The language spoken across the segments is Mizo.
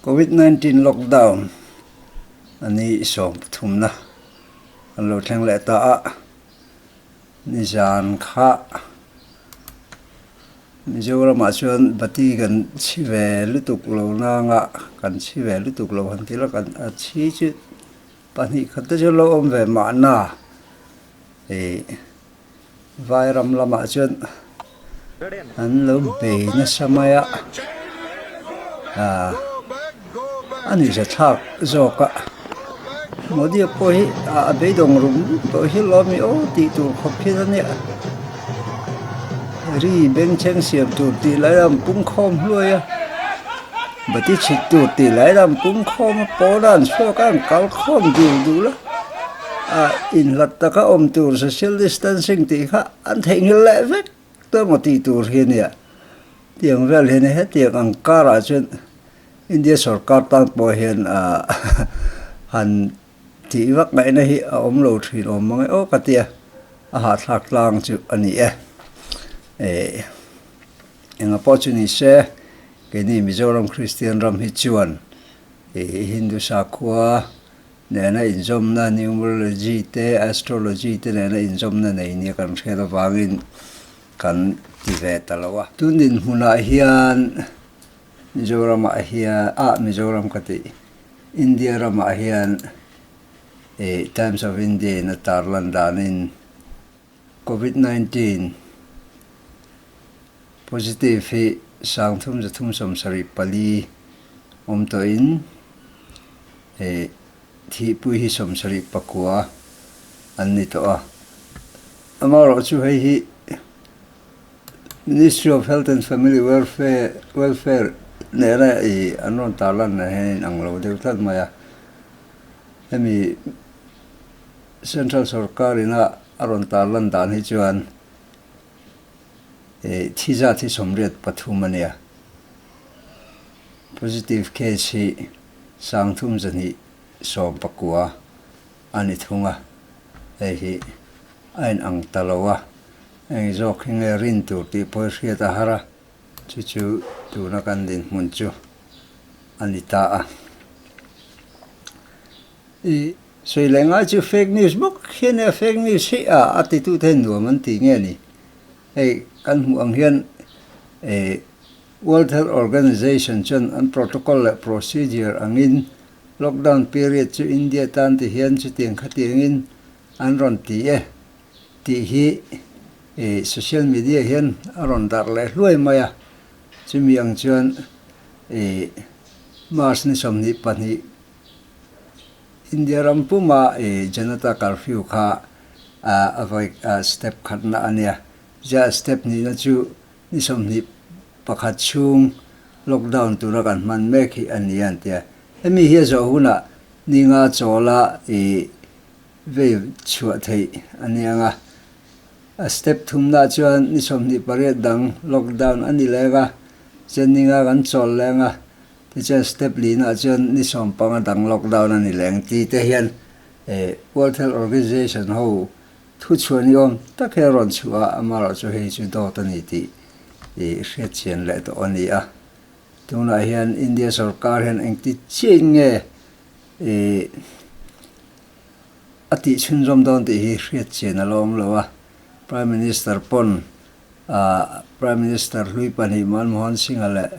Covid 19 lockdown a ni 30na kan lo thleng leh ta a, nizan kha Mizoramah chuan bati kan chhi ve lutuk lo nanga kan chhi ve lutuk lo han ti la kan a chhi chu pahnih khat te chu lo awm ve mahna ih Vairam lamah chuan an lo bei nasa mai a, ah a nuihza thlak zawk a, Modi pawh hi a beidawng rum rum tawh hi lawm i aw tih tur khawp hian a nia, ri bengchheng siam tur tih lai a pung khawm hluai a, bati chhit tur tih lai a pung khawm a, pawn a an chhuak a an kal khawm dul dul a. Ah inhlat taka awm tur social distancing tih kha an theihnghilh leh vek ta maw tih tur hi a nia. Tiang vel hian hetiang ang karah chuan India sorkar tan pawh hian ah han tih vak ngaihna hi a awm lo thin awm mang e aw ka tia a hahthlak tlang chu a ni e. Eh enga pawh chu ni se keini Mizoram Kristian ram hi chuan ih Hindu sakhua Nena inzawmna, Numerology te, Astrology te nena inzawmna nei nia kan hriat avangin kan ti ve ta lo a. Tun dinhmunah hian Mizoramah hian, ah Mizoram ka tih, India ramah hian ih Times of India in a tarlan danin Covid 19 positive hi 3374 awm tawhin Hei thihpui hi 79 an ni tawh a, amaherawh chu hei hi Ministry of Health and Family Welfare Welfare nena ih an rawn tarlan ah hian in ang lo deuh tlat mai a, hemi Central sorkar ina a rawn tarlan dan hi chuan ih thi zat hi 83 a nia, positive case hi. 3219 a ni thung a, hei hi a inang ta lo a, eng zawk hi nge rin tur tih pawh hi hriat a har a, chu chu tuna kan dinhmun chu a ni ta a. I sawi leh ngai chu fake news bawk hian nia fake news hi a a titute hian nuam an ti nge ni, hei kan hmuh ang hian eh World Health Organization chuan an protocol leh procedure angin lockdown period chu India tan ti hian chutiang khatiangin an rawn ti e tih hi social media hian a rawn darh leh hluai mai a. Chumi ang chuan March ni 22 India ram puma Janata curfew kha a vawi step khatna a nia. Zia step hnihna chu Ni 21 chhung lockdown tura kan hman mek hi a ni an ti a. Hemi hi a zawh hunah ni nga chawla i vei chhuah theih a ni ang a. A step thumnah chuan ni 28 dang lockdown a ni leng a, chuan ni nga kan chawl leng a, tichuan step linah chuan ni 15 dang lockdown a ni leng ti te hian World Health Organization ho Thu chhuah ni awm tak hi a rawn chhuah a, amaherawh chu hei chu dawt a ni tih i hriat chian leh tawh a ni a. Tunah hian India sorkar hian engti chiahin nge i a tih chhunzawm dawn tih hi hriat chian a la awm lo a. Prime Minister pawn Prime Minister hlui pahnih Manmohan Singh-a leh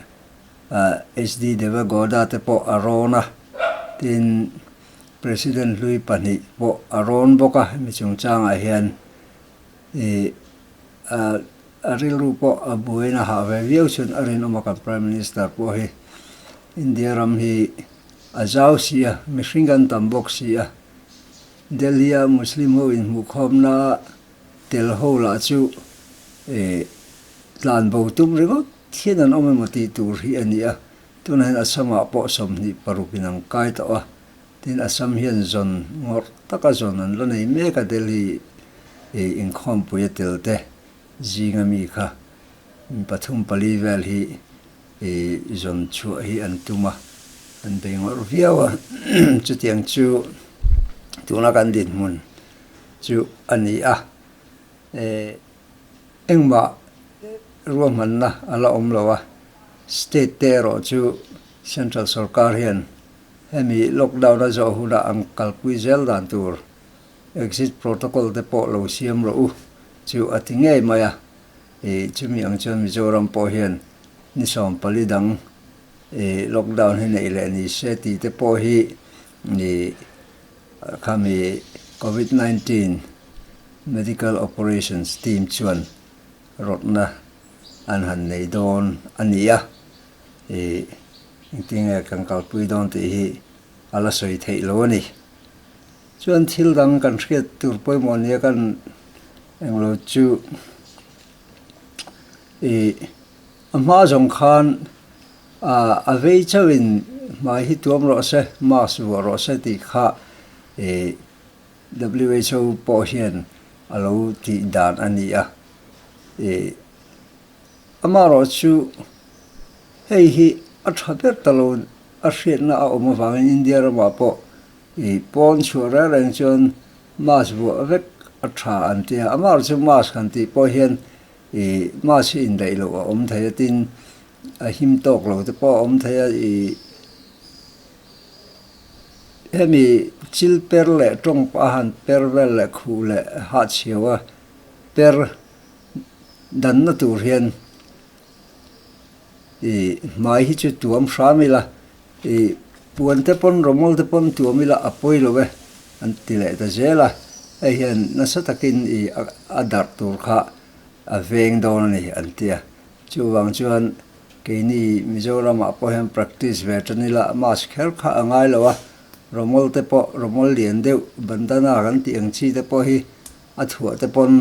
HD Deve Gowda te pawh a rawn a, tin President hlui pahnih pawh a rawn bawk a, hemi chungchangah hian ih a a rilru pawh a buain a hah ve viau chuan a rinawm a kan Prime Minister pawh hi India ram hi a zau si a, mihring kan tam bawk si a, Delhi a Muslim ho inhmuhkhawmna tel ho lah chu ih tlan bo tum ringawt hian an awm emaw tih tur hi a ni a. Tunah hian Assam-ah pawh 26 in an kai tawh a, tin Assam hian zawn ngawrh taka zawn an la nei mek a, Delhi inkhawmpui a tel te zinga mi kha pathum pali vel hi zawn chhuah hi an tum a, an bei ngawrh viau a, chutiang chu tuna kan dinhmun chu a ni a. Engmah ruahmanna a la awm lo a, state te erawh chu Central sorkar hian hemi lockdown a zawh hunah an kalpui zel dan tur exit protocol te pawh lo siam rawh u chu a ti ngei mai a. Ih chumi ang chuan Mizoram pawh hian ni 14 dang ih lockdown hi neih leh ni se tih te pawh hi ih khami Covid 19 Medical Operations Team chuan rawtna an han nei dawn a ni a, ih engtinge kan kalpui dawn tih hi a la sawi theih lo a ni. Chuan thil dang kan hriat tur pawimawh nia kan englo chu ih a hma zawng khan a vei chauhin hmai hi tuam rawh se, mask vuah rawh se tih kha ih WHO pawh hian a lo tih dan a ni a. Ih amaherawh chu hei hi a tha ber ta lo a hriatna a awm avangin India ramah pawh ih pawn chhuah reng reng chuan mask vuah vek a tha an ti a. Amaherawh chu mask han tih pawh hian ih mask hi indaih loh a awm thei a tin a him tawk lo te pawh a awm thei a ih Hemi chil per leh tawng pah a han per vel leh khuh leh hahchhiau a per danna tur hian ih hmai hi chu tuam hram ila ih puan te pawn rawmawl te pawn tuam ila a pawi lo e an ti leh ta zel a, hei hian nasa takin ih a darh tur kha a veng dawn a ni an ti a, chuvang chuan. Keini Mizoramah pawh hian practice ve tan ila mask kher kha a ngai lo a, rawmawl te pawh rawmawl lian deuh bandana kan tih ang chi te pawh hi a thuah te pawn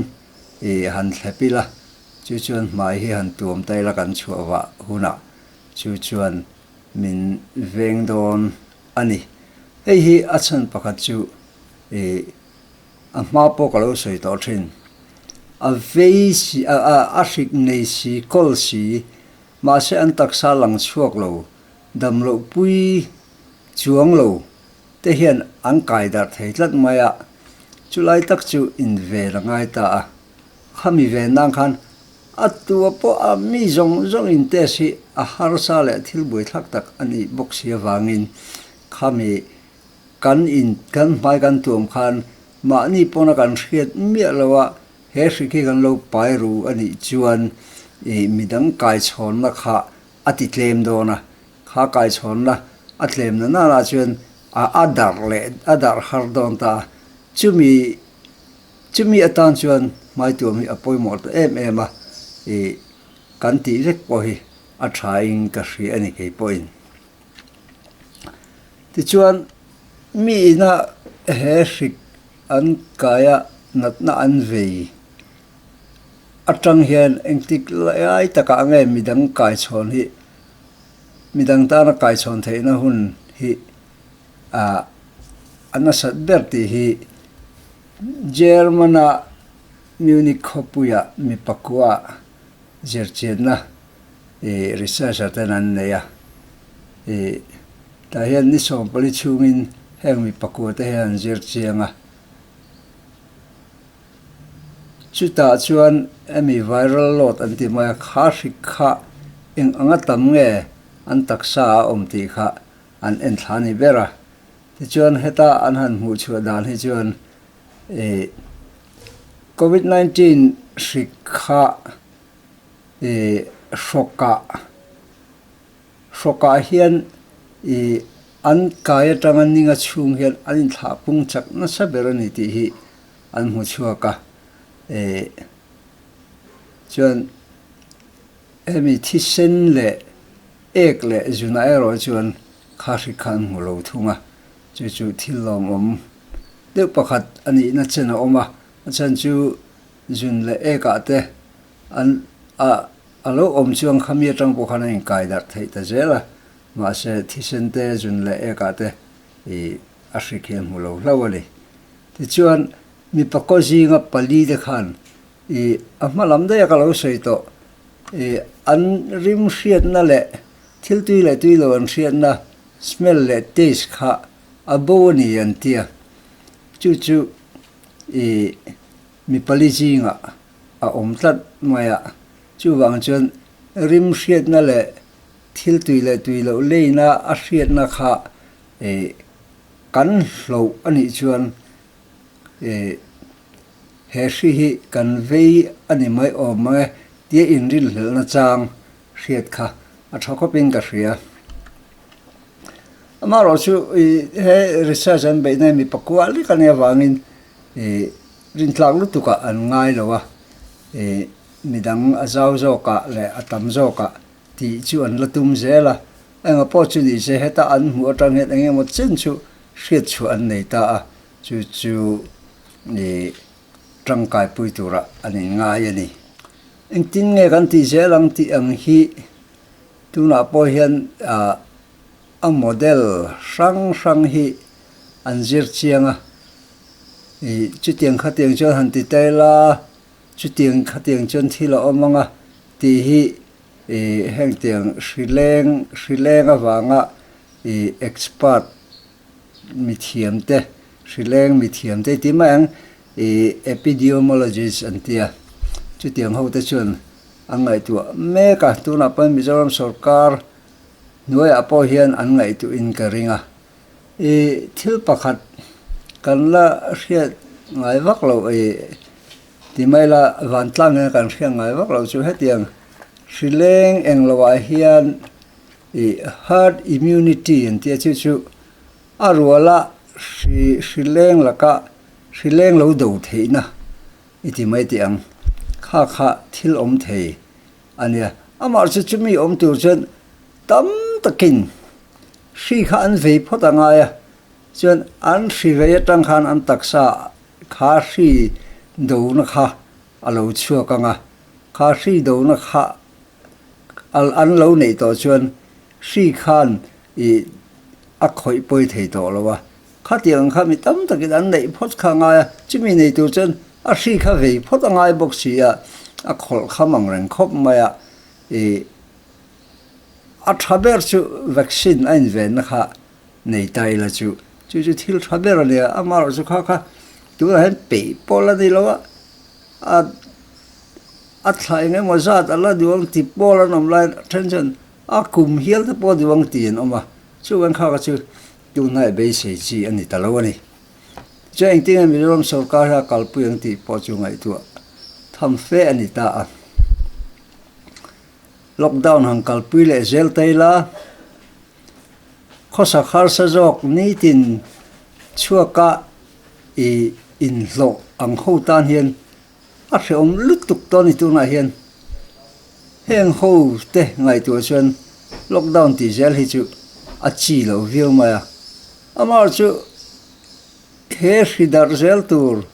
ih han thlep ila chu chuan hmai hi han tuam ta ila kan chhuah vah hunah chu chuan min veng dawn a ni. Hei hi a chhan pakhat chu ih a hma pawh ka lo sawi tawh thin. A vei si, a a a hrik nei si, kawl si, mahse an taksa lang chhuak lo, dam loh pui chuang lo te hian an kai darh thei tlat mai a, chulai tak chu inven a ngai ta a. Khami ven nan khan a tua pawh a mi zawng zawng in test hi a harsa leh thil buaithlak tak a nih bawk si avangin khami Kan in kan hmai kan tuam khan mahni pawna kan hriat miah lo a, he hrik hi kan lo pai ru a nih chuan ih midang kaichhawnna kha a ti tlem dawn a, kha kaichhawnna a tlem na nana chuan a a darh leh a darh har dawn ta a, chumi chumi atan chuan hmai tuam hi a pawimawh ta em em a, ih kan tih vek pawh hi a tha in ka hria a ni kei pawhin. Tichuan, mi ina he hrik an kaia natna an vei atang hian engtik lai takah nge midang kaichhawn hi midang tana kaichhawn theihna hun hi ah a nasat ber tih hi German-a Munich khawpuia mi pakua zirchianna ih researcher ten an nei a, ih tah hian ni 14 chhungin heng mi pakua te hian an zir chiang a, chutah chuan hemi viral load an tih mai a, kha hrik kha eng anga tam nge an taksa a awm tih kha an en thla ni ber a, tichuan heta an han hmuh chhuah dan hi chuan ih covid 19 hrik kha ih hrawkah hrawkah hian ih an kai atanga ninga chhung hian an inthlah pung chak nasa ber a ni tih hi an hmu chhuak a ih chuan hemi thisen leh ek leh zunah erawh chuan kha hrik kha an hmu lo thung a chu chu thil lawmawm deuh pakhat a nihna chen a awm a a chhan chu zun leh ekah te An a a lo awm chuang kha mi atang pawh khan a inkai darh theih ta zel a, mahse thisen te, zun leh ekah te ih a hrik hi a hmu lo hlauh a ni. Tichuan mipa kaw zinga pali te khan ih a hma lam daih a ka lo sawi tawh ih an rim hriatna leh thil tui leh tui lo an hriatna smell leh taste kha a bo a ni an ti a, chu chu ih mi pali zingah a awm tlat mai a, chuvang chuan rim hriatna leh thil tui leh tui loh leina a hriatna kha ih kan hloh a nih chuan ih he hri hi kan vei a ni mai awm mang e tia inrinhlelhna chang hriat kha a tha khawpin ka hria. Amaherawh chu ih he research an beihna hi mi pakua lek a nih avangin ih rintlak lutukah an ngai lo a, ih midang a zau zawkah leh a tam zawkah tih chu an la tum zel a, engah pawh chu ni se heta an hmuh atang hian eng emaw chen chu hriat chhuah an nei ta a, chu chu ih tangkai pui turah an inngai a ni. Engtin nge kan tih zel ang tih ang hi tunah pawh hian ah a model hrang hrang hi an zir chiang a, ih chutiang khatiang chuan han ti ta ila chutiang khatiang chuan thil a awm ang a tih hi ih hengtiang hri leng hri leng avanga ih expert mithiam te hri leng mithiam te tih mai ang ih epidemiologist an ti a chutiang ho te chuan an ngaihtuah mek a tunah pawh Mizoram sorkar hnuaiah pawh hian an ngaihtuahin ka ring a ih thil pakhat kan la hriat ngai vak loh ih ti mai la vantlang hian kan hriat ngai vak loh chu hetiang hri leng eng lohah hian ih herd immunity an tih a chu chu a ruala hri hri leng laka hri leng lo do theihna i ti mai teh ang kha kha thil awm thei a nia. Amah chu chumi awm tur chuan tam takin hri kha an vei phawt a ngai a, chuan an hri vei atang khan an taksa kha hri dona kha a lo chhuak ang a, kha hri dona kha an lo neih tawh chuan hri khan ih a khawih pawi thei tawh lo a. Khatiang kha mi tam takin an neih phawt kha a ngai a, chumi nei tur chuan a hri kha vei phawt a ngai bawk si a, a khawlh kham ang reng khawp mai a, ih a tha ber chu vaccine a invenna kha nei ta ila chu, chu chu thil tha ber a nia, amaherawhchu kha kha tunah hian peih pawl a ni lo a, a a thla eng emaw zat a la duh ang ti pawl an awm laiin a then chuan a kum hial te pawh a duh ang tih an awm a, chuvang kha kha chu Tunhnaih beisei chi a ni ta lo a ni. Chuan engtin nge Mizoram sorkar hi a kalpui ang tih pawh chu ngaihtuah tham fe a ni ta a. Lockdown han kalpui leh zel ta ila, khawsak harsa zawk nitin chhuaka i inhlawh ang ho tan hian A hrehawm lutuk tawh a ni tunah hian heng ho te ngaihtuah chuan lockdown tih zel hi chu a chi loh viau mai a, amah chu he hri darh zel tur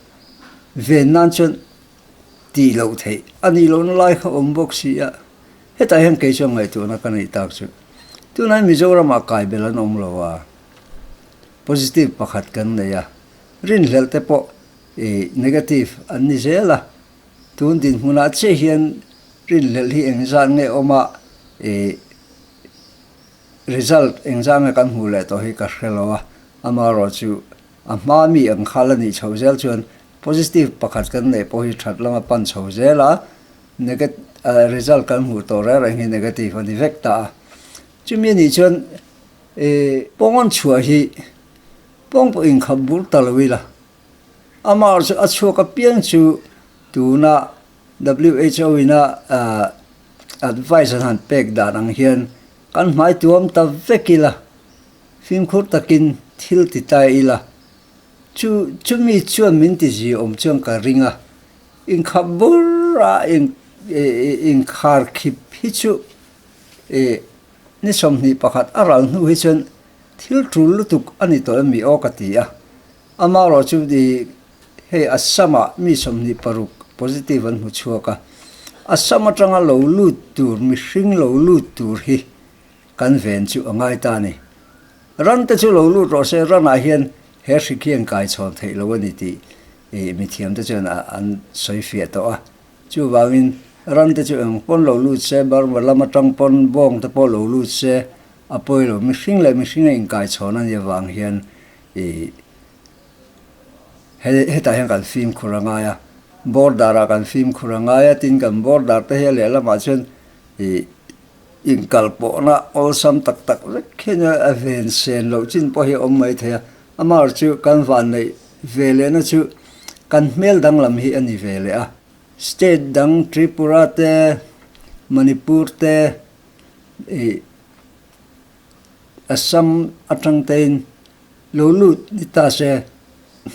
ven nan chuan tih loh theih a nih lohna lai kha awm bawk si a, hetah hian kei chuan ngaihtuahna ka neih tak chu tunah hian Mizoramah kai belh an awm lo a, positive pakhat kan nei a, rinhlelh te pawh Ih negative an ni zel a, tun dinhmunah chiah hian rinhlelh hi engzat nge awm a, ih result engzat nge kan hmuh leh tawh hi ka hre lo a, amaherawhchu a hma mi ang kha la nih chhoh zel chuan positive pakhat kan neih pawh hi that lama pan chho zel a, result kan hmuh tawh reng reng hi negative a ni vek ta a, chumi anih chuan ih pawn chhuah hi pawng pawh inkhap bur ta lo ila. Amah chu a chhuak apiang chu tuna WHO ina advice an han pek dan ang hian kan hmai tuam ta vek ila, fimkhur takin thil ti ta ila, chu chumi chuan min ti zi awm chuan ka ring a, inkhap bur a inkhar khip hi chu ni 21 a ral hnu hi chuan thil tul lutuk a ni tawh em mi aw ka ti a. Amaherawh chu i hei Assam-ah mi 26 positive an hmu chhuak a, Assam atanga lo lut tur mihring lo lut tur hi kan ven chu a ngai ta a ni. Ran te chu lo lut rawh se, ranah hian he hri khi an kai chhawn theih lo a ni tih i mithiam te chuan an sawi fiah tawh a. Chuvangin ran te chu eng pawn lo lut se, Burma lam atang pawn bawng te pawh lo lut se a pawi lo, mihring leh mihring a inkai chhawn a nih avang hian I hetah hian kan fimkhur a ngai a, border ah kan fimkhur a ngai a, tin kan border te hi a lehlamah chuan ih Inkalpawhna awlsam tak tak vek hian a ven sen loh chin pawh hi a awm mai thei a, amaherawhchu chu kan vanneih ve lehna chu kan hmel danglam hi a ni ve leh a. State dang Tripura te, Manipur te, ih Assam atang tein lo lut ni ta se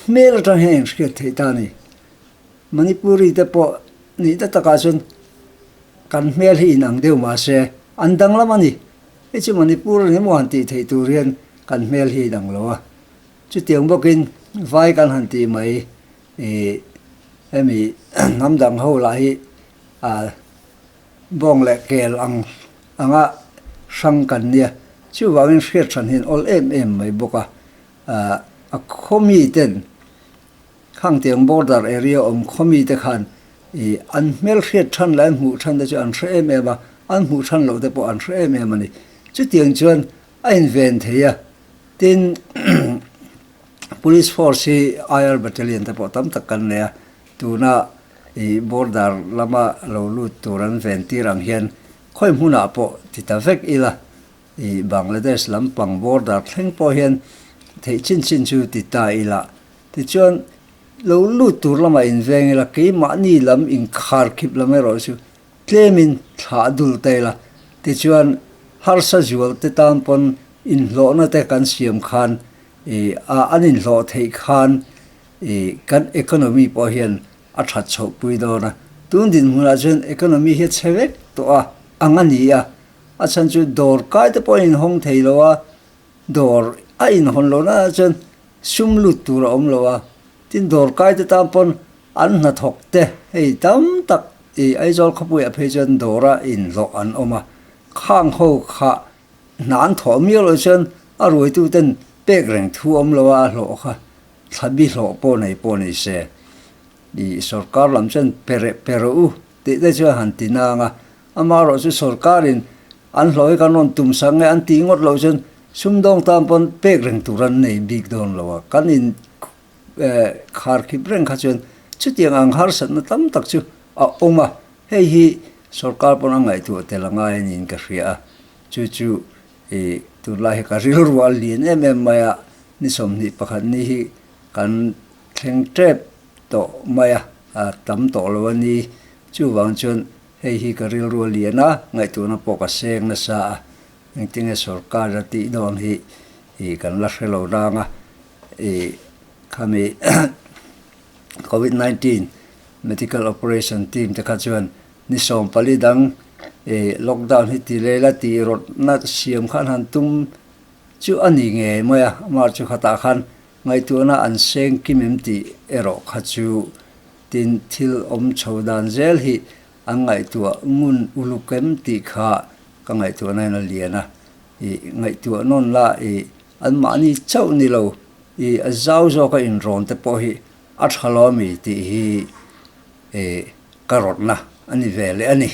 hmel atang hian inhriat theih ta a ni. Manipuri te pawh nihna takah chuan kan hmel hi inang deuh mahse an danglam a ni. Hei chu Manipur a ni maw han tih theih tur hian kan hmel hi inang lo a. Chutiang bawkin vai kan han tih mai ih hemi hnam dang ho lah hi ah bawng leh kel ang anga hrang kan nia. Chuvangin hriat hran hi an awl em em mai bawk a. Ah a khaw miten Khangtiang border area awm khawmi te khan ih an hmelhriat than leh an hmuh than te chu an hre em em a, an hmuh than loh te pawh an hre em em a ni. Chutiang chuan a inven thei a, tin Police force hi IR battalion te pawh tam tak kan nei a, tuna ih border lama lo lut tur an ven tir ang hian khawi hmunah pawh ti ta vek ila ih Bangladesh lampang border thleng pawh hian theih chin chin chu ti ta ila. Tichuan, lo lut tur lamah inveng ila, keimahni lam inkharkhip lam erawh chu tlemin thlah dul ta ila. Tichuan, harsa zual te tan pawn inhlawhna te kan siam khan ih a an inhlawh theih khan ih kan economy pawh hian a that chhoh pui dawn a. Tun dinhmunah chuan economy hi a chhe vek tawh a, ang a ni a. A chhan chu dawr kai te pawh a inhawng thei lo a, dawr a inhawn lohna ah chuan sum lut tur a awm lo a, tin dawr kai te tan pawn an hnathawk te hei tam tak ih Aizawl khawpuiah phei chuan dawra inhlawh an awm a, khang ho kha hna an thawh miau loh chuan a ruaitu ten pek reng thu awm lo a, a hlawh kha thlabi hlawh pawh nei pawh ni se ih sorkar lam chuan pe reh pe rawh u tih te chuan han ti nang a, amaherawhchu chu sorkarin An hlawh hi kan rawn tum sak nge an tih ngawt loh chuan sumdawng tan pawn pek reng tur an nei bik dawn lo a, kan in khar khip reng kha chuan chutiang ang harsatna tam tak chu a awm a, hei hi sorkar pawn a ngaihtuah tel a ngai a niin ka hria a, chu chu ih tunlai hi ka rilru a lian em em mai a, ni 21 ni hi kan thleng tep tawh mai a, a tam tawh lo a ni, chuvang chuan Hei hi ka rilru a lian a, ngaihtuahna pawh ka seng nasa a, engtinge sorkar a tih dawn hi ih kan la hre lo rang a, ih khami Covid 19 medical operation team te kha chuan ni 14 dang ih lockdown hi ti leh la tih rawtna siam khan han tum chu a ni ngei mai a, amah chu khatah khan ngaihtuahna an seng kim em tih erawh kha chu Tin, thil awm chho dan zel hi an ngaihtuah ngun uluk em tih kha ka ngaihtuahna in a lian a. Ih, ngaihtuah nawn la, ih, anmahni chauh ni lo, ih, a zau zawka inrawn te pawh hi a tha lo ami tih hi, ih, ka rawtna a ni ve leh a ni.